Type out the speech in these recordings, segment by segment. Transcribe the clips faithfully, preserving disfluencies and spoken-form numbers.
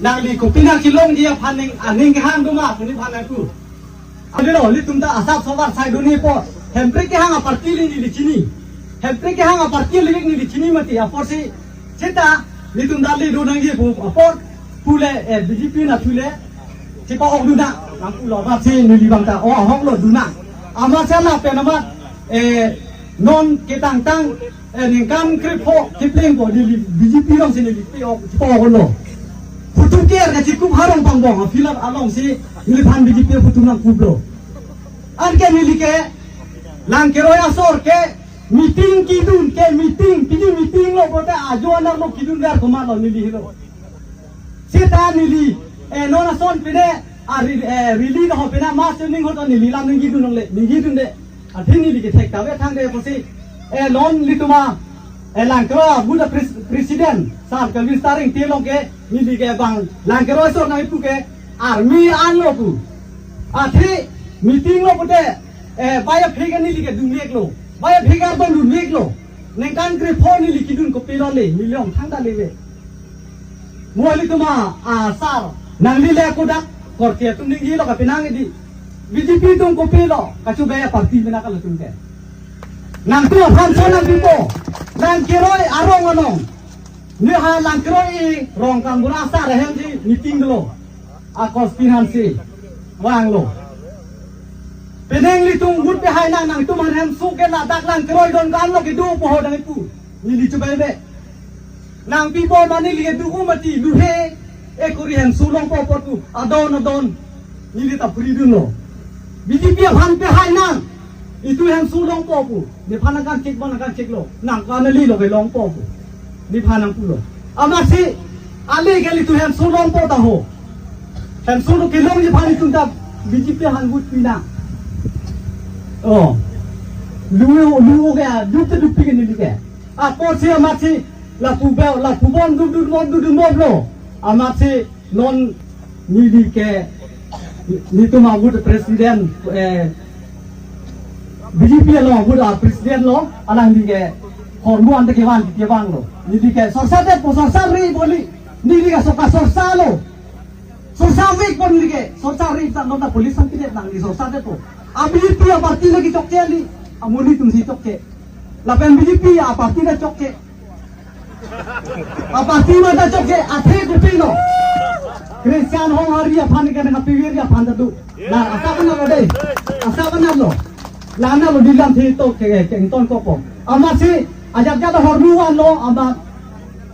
Nangli kopi nangkelongji aphan ning, aning kehang do ma, puni aphan nangpu. Alilo, ilitum ta asap sobar sai duni po. Hemprek kehang aparty ili neli chini. Hemprek kehang aparty ili neli chini mati. Apotsi, seta, ilitum dali do nangji pu, apot, pule, eh, B J P na pule, chepa-ok dun nang, nangpulo, apotsi neli bang ta, o, ahok lo dun nang. Amat sana pen amat, eh, non ketangtang, eh, ningkan krepho, kepling po, neli B J P alongsi neli pe-ok, chepa-ok lo. Photo ke kachikup harong pangbong, field alongsi, neliphan B J P photo nangkuplo. Anke neli ke, Langkeroi asor ke, meeting kedun ke, meeting, pini meeting lo, bote ajo anak lo kedun gar komat lo neli helo. Seta neli, eh, non ason pine, a, ri-, eh, rally lo ho pine, mass joining ho to neli lam ningje dun longle, ningje dunde. Athe neli kethek ta ave thangde apotsi, eh, non ilitum a, eh, Langkeroi a booth a pres-, president, Sar Kelvin Starring te along ke, neli ke bang, Langkeroi asor nangpu ke, army an lo pu. Athe, meeting lo pute, eh, bai aphek an neli ke dun-ik lo. Bai aphek an dun-ik lo. Ningkan krepho neli kedun kopi lo le, neli ong thangta le ve. Mo ilitum a, a, sar, nangli le kodak, korte atum ningje lo kapi nang di. B J P atum kopi lo, kachobai aparty mena kalo atum ke. Nangtum aphan son nangpipo, Langkeroi arong anong. Neli ha Langkeroi rong kangbura asar ahem si meeting lo. Akos pinhan si, vanglo. Penang ilitum vote pehai nang, nangtum aphan hemso ke ladak Langkeroi don kan lo kedo po ho dang ipu. Neli chobai be. Nangpipo ma neli kedo ko mati luhe. Ekori hemso longpo pu adon adon. Neli ta puri dunlo. B J P aphan pehai nang. Itum hemso longpo pu. Nephan nangkanchek ma nangkanchek lo. Nang ko neli lo ke longpo pu. Nephan nangpulo. Amatsi, ale ke ilitum hemso longpo ta ho. Hemso lo kelongji aphan itum ta B J P aphan vote pi nang. Oh. Lu, lu ke, dup te dup pi ke neli ke. Apotsi amatsi, lapu be, lapu bom dup dup bom dup dup bom lo. Amatsi, non neli ke, nelitum a booth president, eh, B J P along a booth a president lo, alangli ke, hormu ante kevan, kevang lo. Neli ke, sorsa det po, sorsa ri boli, neli ke, soka sorsa lo. Sorsa vek po neli ke, sorsa ri ta nota police an pidet nang neli sorsa det po. A B J P aparty lagi chokche neli, amonit atum si chokche. Lapen B J P aparty ta chokche. Aparty ma ta chokche, athe kopi lo. Christian Honghari aphan ke nang pivir aphan ta do. Na, asa benar lo dei. Asa benar lo. Lana lo dilam thi to ke, ke ton kopo. Amatsi, ajak jada hormu van lo, amat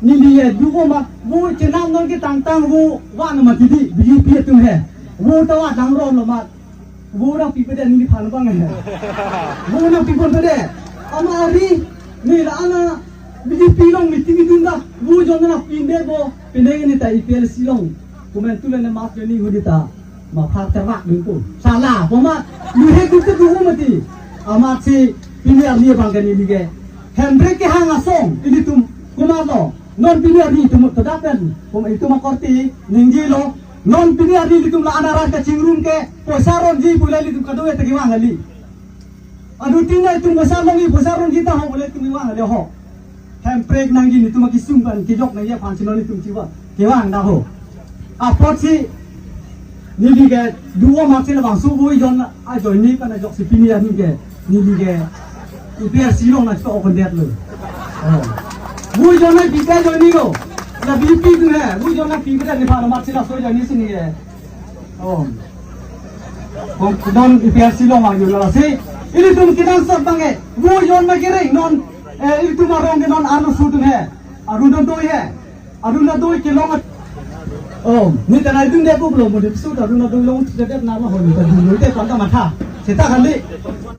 neli ye duko ma, vo chenam non ketangtang vo van ma tidi, B J P atum he. Vo ta va dang rom lo ma. Vo nangpipedet neliphan abang he. Vo nangpipon pedet. Amat ari, neli la ana B J P along meeting dun ta. Vo jon nangpindet vo. Penang neli ta A P H L C along. Komantu le ne mass joining hudi ta. Ma phak terwak dun ko. Sala, poma. Lu he dun te du mati. Amatsi pini arni abang ke neli ke. Hemprek kehang asong. Ilitum komat lo. Non pini arni itum tadapen. Poma itum akorte ningje lo. Non pini arni ilitum la anaran kachingrum ke, poisa ronji pule ilitum kado-et ta kevang kali. Adu tina itum poisa longji, poisa ronji ta ho pule itum kevang kali ho. Hemprek nangji nelitum akesung pen kejok nangji aphan si non itum chiva kevang ta ho. Apotsi neli ke duo mak si labangso vo jon ajoine pen ajoksi pini arni ke. Neli ke A P H L C along nangchok-ok det lo. Oh. Vo jon nangpipe joine lo. La B J P atum he. Vo jon nangpipe det nephan amatsi laso joine si neli ke. Oh. Kong non A P H L C along ma yo lasi. Ilitum kenangsot abang ke. Vo jon ma kereng non. Eh, ilitum arong ke non arlo su atum he. Arun doi he. Arun doi kelong at-, oh, neli ta nai dun de ko blo mo de su ta Arun doi along de de na ma ho neli ta dun lo de panta matha. Seta kali.